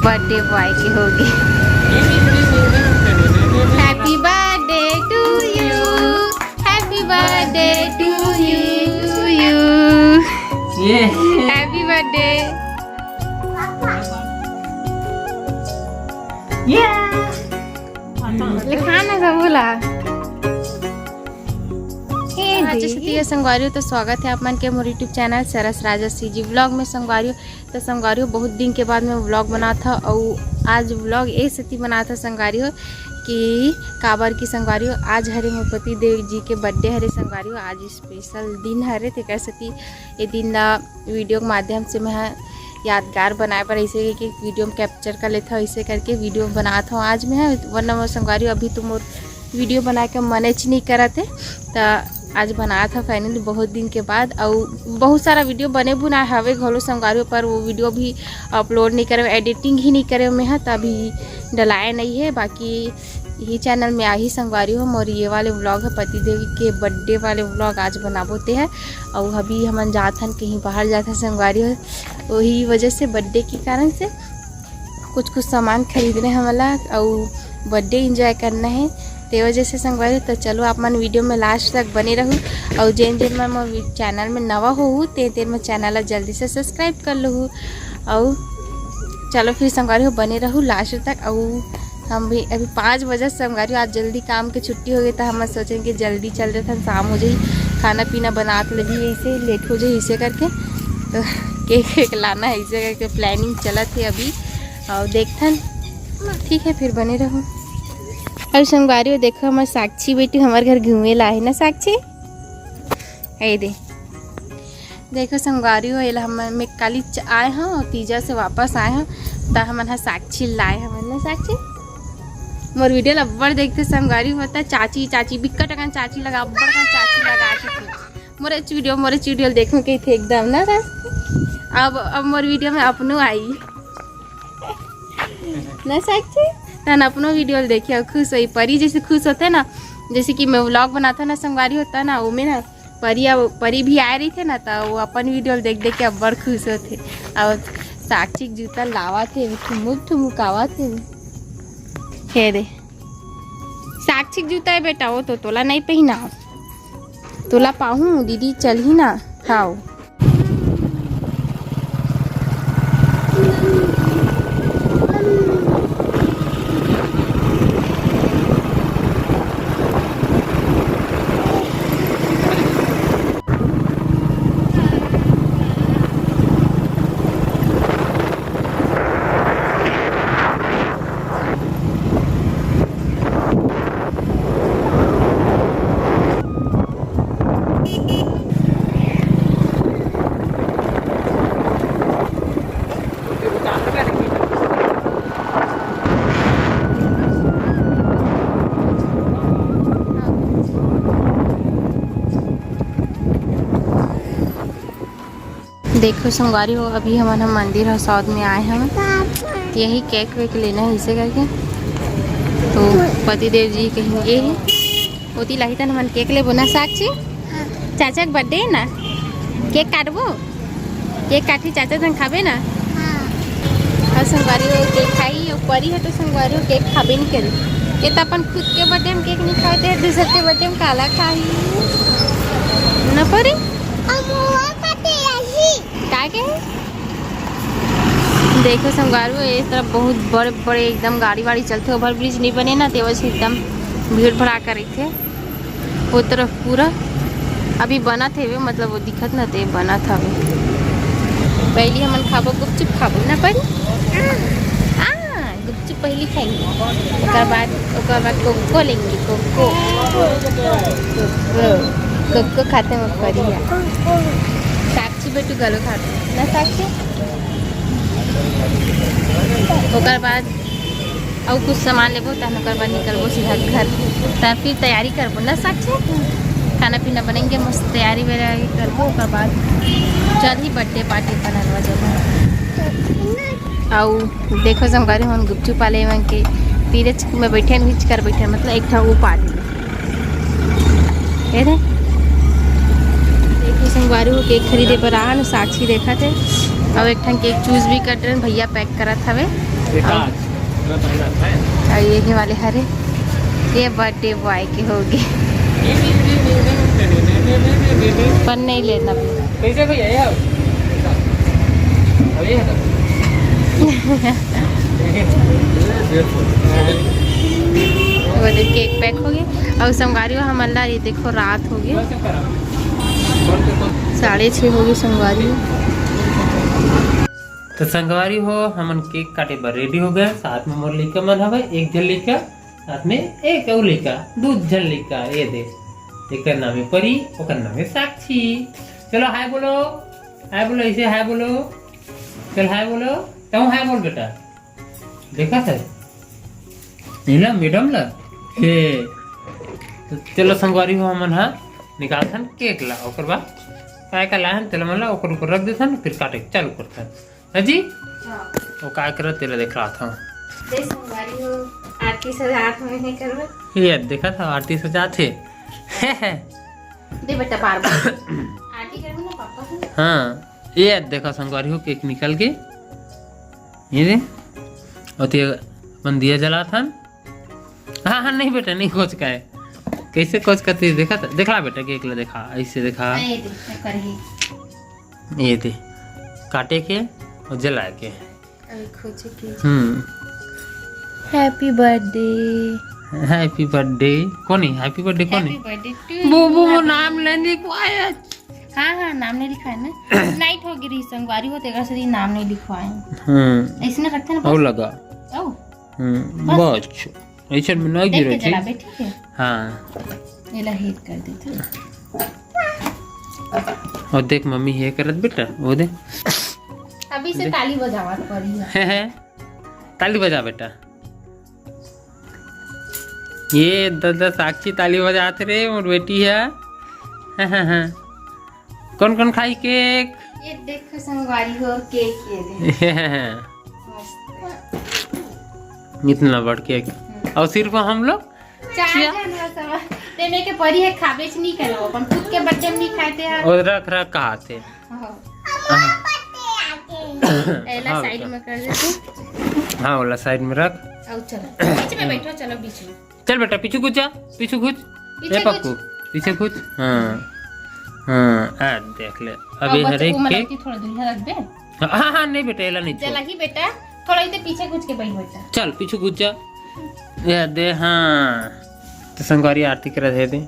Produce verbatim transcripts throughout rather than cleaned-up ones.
Birthday बॉय के होगे। Happy birthday to you, happy birthday to you, you। ये। Happy birthday। ये। लिखा ना सब बोला। ए आज दे। सुतिया संगवारी हो, तो स्वागत है आप मन के मोर YouTube चैनल सरस राजा सीजी व्लॉग में संगवारी हो। तो संगवारी हो, बहुत दिन के बाद मैं व्लॉग बनात हव, अउ आज व्लॉग ए सेती बनात हव संगवारी हो कि काबर की संगवारी हो, आज हरे मोर पति देव जी के बर्थडे हरे संगवारी हो, आज स्पेशल दिन हरे, तेकर सेती ए दिन ला वीडियो के माध्यम से मैं ह यादगार बनाए बर ऐसे कि वीडियो में कैप्चर कर लेथव, ऐसे करके वीडियो बनात हव आज मैं ह। वरना मोर संगवारी हो, अभी तो मोर वीडियो बनाए के मनेच नहीं करत हे, त आज बनात हव फाइनली बहुत दिन के बाद। अउ बहुत सारा वीडियो बने बुनाए हवे घलो संगवारी हो, पर वो वीडियो भी अपलोड नहीं करे, एडिटिंग ही नहीं करे मैं ह, त अभी डलाए नहीं है। बाकी यही चैनल में आही संगवारी हो, मोर ये वाले व्लॉग है पति देव के बर्थडे वाले व्लॉग आज बनाबो ते है। अउ अभी हमन जात हन कहीं बाहर जात हन संगवारी हो, वही वजह से बर्थडे के कारण से कुछ कुछ सामान खरीदने हमला अउ बर्थडे एंजॉय करना है, ते वजह से संगवारी हो। तो चलो आप मन वीडियो में लास्ट तक बने रहू, अउ जेन जेन मन मोर चैनल में नवा होहू ते तेन मन चैनल ला जल्दी से सब्सक्राइब कर लहू। अउ चलो फिर संगवारी हो बने रहू लास्ट तक। अउ हम भी अभी पाँच बजे संगवारी हो, आज जल्दी काम के छुट्टी हो गई, तो हम सोचें कि जल्दी चल देथन, शाम हो जाही, खाना पीना बनात ले भी ऐसे लेट हो जाही, इसे करके तो केक वेक लाना है, इसे करके प्लानिंग चलत है अभी। अउ देखथन, ठीक है, फिर बने रहू। अउ संगवारी हो, देखो हमर साक्षी बेटी हमर घर घूमे ला है ना साक्षी, ए दे। देखो संगवारी हो, एला हम मैं काली च-, आए हव, तीजा से वापस आए हव, त हमन ह साक्षी लाए हवन ना साक्षी। मोर वीडियो ला अब्बड़ देखथे संगवारी हो, त चाची, चाची, बिक्कट अकन चाची लगा, अब्बड़ अकन चाची लगा के। मोरे वीडियो, मोरे वीडियो देखहूं कहिथे एकदम ना साक्षी। अब, अब मोर वीडियो में अपनो आई। ना साक्षी, तहन अपनो वीडियो ल देखिए, खुश होई। परी जैसे खुश होथे ना, जैसे कि मैं व्लॉग बनाथव ना, संगवारी हो, त ना, ओमे ना परी, अब परी भी आए रहिथे ना, त वो अपन वीडियो ल देख देख के अब्बड़ खुश होथे। अउ साक्षी के जूता लावत हे, ठुमुक ठुमुक आवत हे। हे रे, साक्षी के जूता है बेटा, वो तो तोला नहीं पहनाव। तोला पाहूं, दीदी चलही ना। हाव। देखो संगवारी हो, अभी हमन ह मंदिर हसौद में आए हवन। यही केक वेक लेना है इसे करके, तो पति देव जी कहीं ये है, ओती लाही तन हमन केक लेबो ना साक्षी। हाँ। चाचा के बर्थडे है ना, केक काटबो, केक काटी चाचा तन खाबे ना। हाँ। अउ संगवारी हो केक खाई, अउ परी है तो संगवारी हो केक खाबे नहीं करी। ये तो अपन खुद के बर्थडे में केक नहीं खाते, दूसर के बर्थडे में काला खाई ना परी। का के? देखो संगवारी हो, इस तरफ बहुत बड़े बड़े एकदम गाड़ी वाड़ी चलथे, ओवर ब्रिज नहीं बने ना, ते वजह से एकदम भीड़ भड़ाका रहिथे वो तरफ पूरा। अभी बनत हेवे, मतलब वो दिखत ना, ते बनत हवे। पहली हमन खाबो गुपचुप, खाबो ना परी? आ, गुपचुप पहली खाएंगे, ओकर बाद, ओकर बाद कोको लेंगे, कोको। कोको, कोको खाते में परी है। साक्षी बेटू गलो खाते ना साक्षी। ओकर बाद अउ कुछ सामान लेबो, तहन ओकर बाद निकलबो सीधा घर। तहन फिर तैयारी करबो ना साक्षी, खाना पीना बनेंगे, मस्त तैयारी वैयारी करबो, ओकर बाद चल ही बर्थडे पार्टी बनाने जाबो। अउ देखो संगवारी, हमन गुपचुप वाले मन के तीरच में बैठे, हिच कर बैठे, मतलब एक ठा वो पार्टी में। ये दे। देखो संगवारी हो, केक खरीदे बर आन, साक्षी देखत हे। अउ एक ठन केक चूज भी कर रहे, भैया पैक करत हवे। विकास, मैं पहला था। और ये वाले हरे, ये बर्थडे बॉय के होगे। पर नहीं लेना भी। कैसे भैया, ये आओ। अभी है ना? वो देख, केक पैक होगे। और संगवारी हो, हमन ला ये देखो, रात होगे, साढ़े छः होगे संगवारी हो। तो संगवारी हो, हमन केक काटे बर रेडी हो गए। साथ में मोर लइका मन हवे, एक झन लइका, साथ में एक अउ लइका, दू झन लइका। ये दे, एकर नाम है परी, ओकर नाम है साक्षी। चलो हाय बोलो, हाय बोलो, ऐसे हाय बोलो, चल हाय बोलो, तू हाय बोल बेटा। देखा था नीला मैडम ला। हे, तो चलो संगवारी हो, हमन हा निकालथन केक ला, ओकर बाद काय का लाहन तेला मन ला ओकर ऊपर रख देथन, फिर काटे के चालू करथन। है जी? हाँ। वो काय करत तेला देख रहा था। दे संगवारी हो, आरती सजात में नहीं करबे। ये देखा था आरती सजात है। दे बेटा बार बार। आरती करबे ना पापा को। हाँ, ये देखा संगवारी हो केक निकल के। ये दे। और ते अपन दिया जलाथन। हाँ, हाँ, नहीं बेटा, नहीं खोच का है। कैसे खोच का तेज देखा था? देखला बेटा, केक ला देखा, ऐसे देखा। ये दे, ये करही। ये दे, काटे के और जला के। अरे खोचे के। हम्म। Happy birthday। Happy birthday। कौन है? Happy birthday कौन है? Happy birthday to वो, वो, you। वो नाम नहीं लिखवाया। हाँ, हाँ, नाम नहीं लिखवाया ना। नाइट हो गई रही, संगवारी हो, तेरा से नाम नहीं लिखवाए। हम्म। ऐसे ना रखते ना, और बस। लगा। ओ। हम्म, बस। बस। ऐसे में नहीं देख गिरे के थी। जलाबे, ठीक है? हाँ। एला हेक कर देते। और देख मम्मी हे करत बेटा, वो दे। अभी से दे। ताली बजावत पड़ी है। हे, हे। ताली बजा बेटा। ये दादा साक्षी ताली बजात रे, मोर बेटी है। हाँ, हाँ, हाँ। कौन कौन खाई केक? ये देखो संगवारी हो केक, ये दे। मस्त। इतना बड़ केक। हम्म। और सिर्फ हम लोग? चार क्या? जन हो सब। ते में के परी है, खाबेच नहीं करो, अपन खुद के बर्थडे में नहीं खाते हैं। और रख रख कहा थे? हाँ। हाँ। एला हाँ, साइड बेटा। में कर देते। हाँ, वाला साइड में रख। आओ चलो, बीच में बैठो, चलो बीच में। चल बेटा, पीछे घुस जा, पीछे घुस। पीछे ए पक्कू, घुस। पीछे घुस। हाँ, हाँ, आ देख ले। अब अब ये बच्चे हरे को केक। थोड़ा दूर रख दे। हाँ, हाँ, नहीं बेटा, एला नहीं छोड़। चला ही बेटा, थोड़ा इधर पीछे घुस के बैठ बेटा। चल, पीछे घुस जा। ये दे, हाँ। तो संगवारी आरती करा दे दे।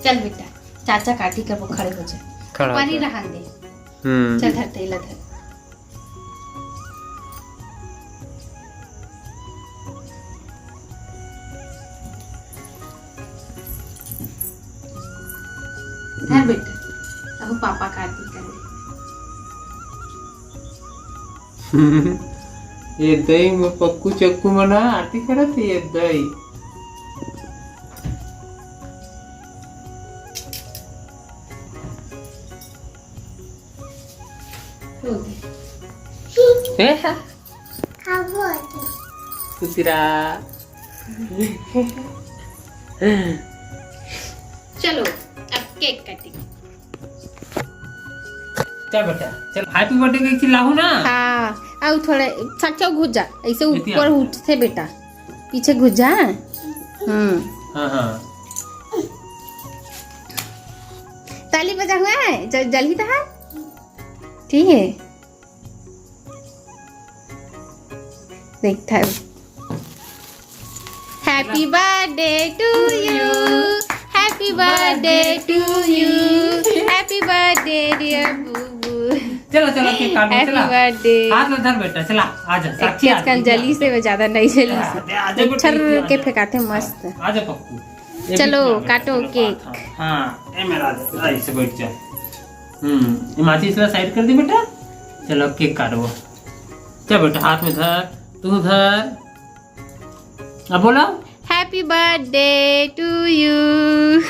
चल बेटा, चाचा काटी कर वो खड़े हो जा। खड़ा हो पानी जा। रहन दे। हम्म। चल धर, तेला धर। हाँ बेटा, अब पापा का आरती करे। ये दही में पक्कू चक्कू मना आरती करत है, ये दही। हो गया। ए? खाबो आती। कुतरा। चलो, अब केक कटिंग। चल बेटा, चल, हैप्पी बर्थडे के चिल्लाहू ना। हाँ, आओ थोड़ा, साक्षी घुस जा, ऐसे इतिया। ऊपर उठते बेटा, पीछे घुस जा। हम्म। हाँ, हाँ। ताली बजा हुआ है, जल, जल्दी तो है। ठीक है। देखता है। Happy birthday to you, happy birthday to you, happy birthday dear boo boo। चलो, चलो, केक काटो, happy चला। Birthday। हाथ में धर बेटा, चला, आजा, साक्षी, आजा, जल्दी से, ज्यादा नहीं जल्दी से। आजा, आजा, छर के फेंकाते मस्त। आजा पक्कू। चलो, काटो केक। हाँ, ए मेरा, ऐसे बैठ जा। हम्म, ये माचिस ला साइड कर दे बेटा। चलो, केक काटो। चल बेटा, हाथ में धर, तू धर। अब बोलो। Happy birthday to you।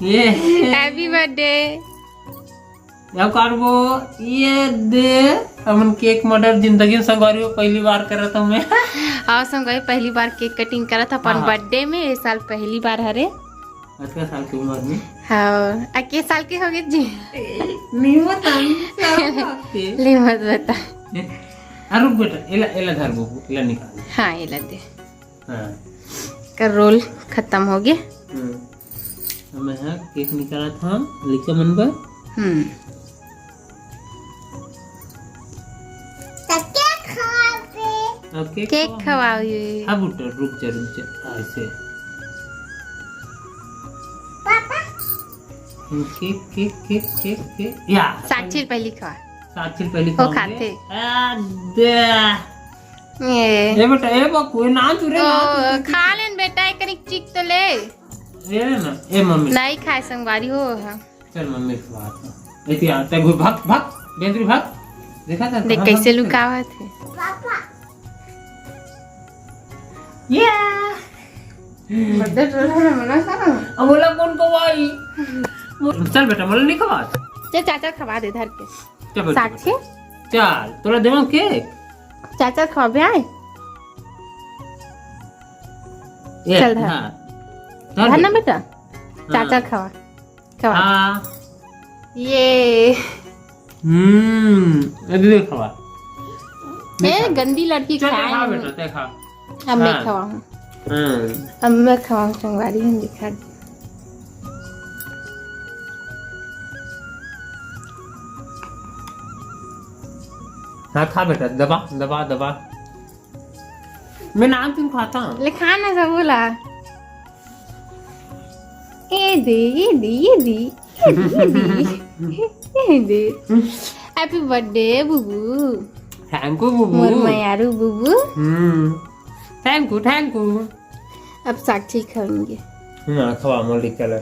ये। Happy birthday। अब काटबो, ये दे। हमन केक मर्डर जिंदगी में संगवारी हो, पहली बार करत हूँ मैं। हाँ संगवारी, पहली बार केक कटिंग करत अपन बर्थडे में, ये साल पहली बार हरे। अतका साल के उम्र में। हाँ, आ के साल के हो गए जी? ए, नहीं बता, नहीं बता। ले मत बता। हाँ, रुक बेटा, एला, एला धर बबू, एला निकाल। हाँ, एला दे। हाँ। कर रोल खत्म हो गया। हम्म। अब मैं हा केक निकालत हंव लइका मन बर। हम्म। तो केक खवाबे। अब केक केक खवा-, खवाओ ये। अब उठ, रुक जा, रुक जा, ऐसे। Papa. Cake, cake, cake, cake, cake. या। साक्षी ल पहली खवा। साक्षी ल पहली वो खवाओ खाथे। ये। आ, दे। ये। ए बेटा, ए बकु, ए ना तू रे, ना ओ, तू, तू, तू। खा लेन बेटा, एक कनिक चीख तो ले। ए ना, ए मम्मी। नहीं खाए संगवारी हो, हाँ। चल मम्मी खवा तो। ए, तू आता है, भाग, भाग, बेंदरी भाग। देखा था, देख भाग, कैसे भाग। लुकावत है। पापा। ये। बर्थडे ट्रोल है, मना करो। अब बोला कौन को भाई? चल बेटा, मोला नहीं खवा। चल चाचा खवा दे धर के। चल बेटा, साक्षी? चल, तोला देवं केक। चाचा खवाबे आए। ये, चल धर। हाँ। धर धर ना बेटा। बेटा। हाँ। चाचा खवा। खवा। हाँ। ये। हम्म, अभी देख खवा। ए, देख खा। गंदी लड़की चल, खाए खा नहीं। बेटा, ते खा। अब मैं हाँ। खवाऊँ। हाँ। अब मैं खवाऊँ संगवारी, हम दिखा दी। हाँ, खा बेटा, दबा, दबा, दबा। मैं नाम क्यों खाता हूँ? ले खा ना सब बोला। ए दे, ये दे, ये दे, ये दे, ये दे, ये दे। Happy birthday बुबू। Thank you बुबू। Mor Mayaru बुबू। Hmm. Thank you, thank you। अब साक्षी खाएंगे। ना, खवा मोर लइका ला।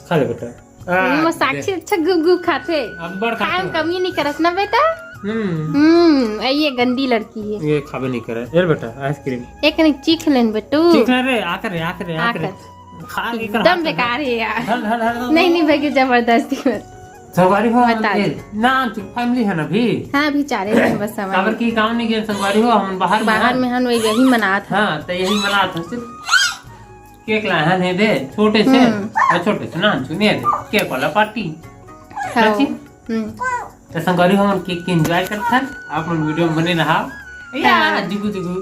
खा ले बेटा। आ, वो दे। साक्षी अच्छा गुगु खाथे। अब्बड़ खाए खाथे। में कमी नहीं करत ना बेटा। हम्म। हम्म, ये गंदी लड़की है। ये खाबे नहीं करे। ए बेटा, आइसक्रीम। एक नहीं चीख लेन बेटू। चीख ना रे, आकर रे, आकर रे, आकर रे। आकर। खा के एकदम बेकार है यार। धर, धर, धर, धर। नहीं, नहीं भैया, जबरदस्ती मत। संगवारी हो, बता ए, दे। ना, हम फैमिली है ना अभी। हाँ, अभी चारे दिन बस समय काबर है। की गाँव नहीं गए संगवारी हो, हम बाहर में बाहर हैं। में हन, वही, यही मनात है। हाँ, तो यही मनात है। सिर्फ केक लाए हैं, दे दे, छोटे से, हम्म। और छोटे से ना, सुनिए दे, केक वाला पार्टी। हाँ। सच्ची? हम्म। तो संगवारी हो, हमन केक के एंजॉय करथन, आप मन वीडियो में बने रहा। या, हाँ। जुगु जुगु।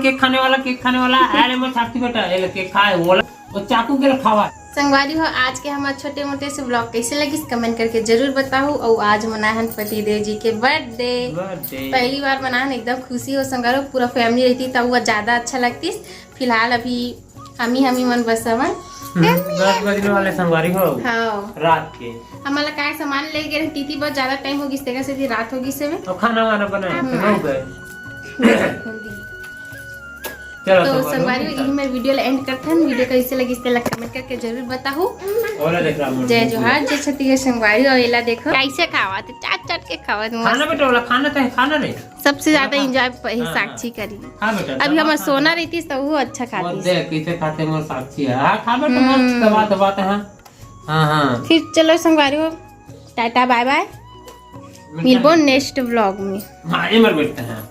केक खाने वाला, केक खाने वाला, अरे मैं छाती बेटा, ये ले केक खाए, वो ला, वो चाकू के ले खावा। संगवारी हो, आज के हमारे छोटे मोटे से व्लॉग कैसे लगिस, कमेंट करके जरूर बताओ। और आज मनाए हन पतिदेव जी के बर्थडे। बर्थडे। पहली बार मनाए हन, एकदम खुशी हो संगवारी हो, पूरा फैमिली रहती तब वो ज्यादा अच्छा लगतीस। फिलहाल अभी हमी, हमी मन बस हवन। हम्म, दस बजने वाले संगवारी हो। हाँ। रात के। हमन ला काय सामान ले गए रहे, तीती बहुत ज्यादा टाइम हो गिस, तेकर सेती रात हो गिस हवे। और खाना वाना बनाए, हम्म। तो हो गए। चलो, तो संगवारी संगवारी हो, यही मैं वीडियो ला एंड करथन। वीडियो कैसे लगिस, तेला कमेंट करके जरूर बताहू। ओला देख रहा हूँ। जय जोहार, जय छत्तीसगढ़ संगवारी हो। एला देखो, कैसे खावा थे, चाट चाट के खावा थे, मस्त। खाना बेटा, ओला खाना चाहे, खाना रे। सबसे ज्यादा हाँ, हाँ। एंजॉय प-, हाँ, साक्षी हाँ। करी। हाँ बेटा, अभी दबा हमर खा। सोना रहतीस त वो अच्छा वो खातीस। देख, कैसे खाते हैं वो साक्षी है। हाँ, खा बेटा, मस्त हम्म। दबा, दबा ते हैं। हाँ, हाँ। फिर चलो संगवारी हो, टाटा बाय बाय। मिलता मिलबो है। नेक्स्ट व्लॉग में। हाँ, ये मर बैठते हैं।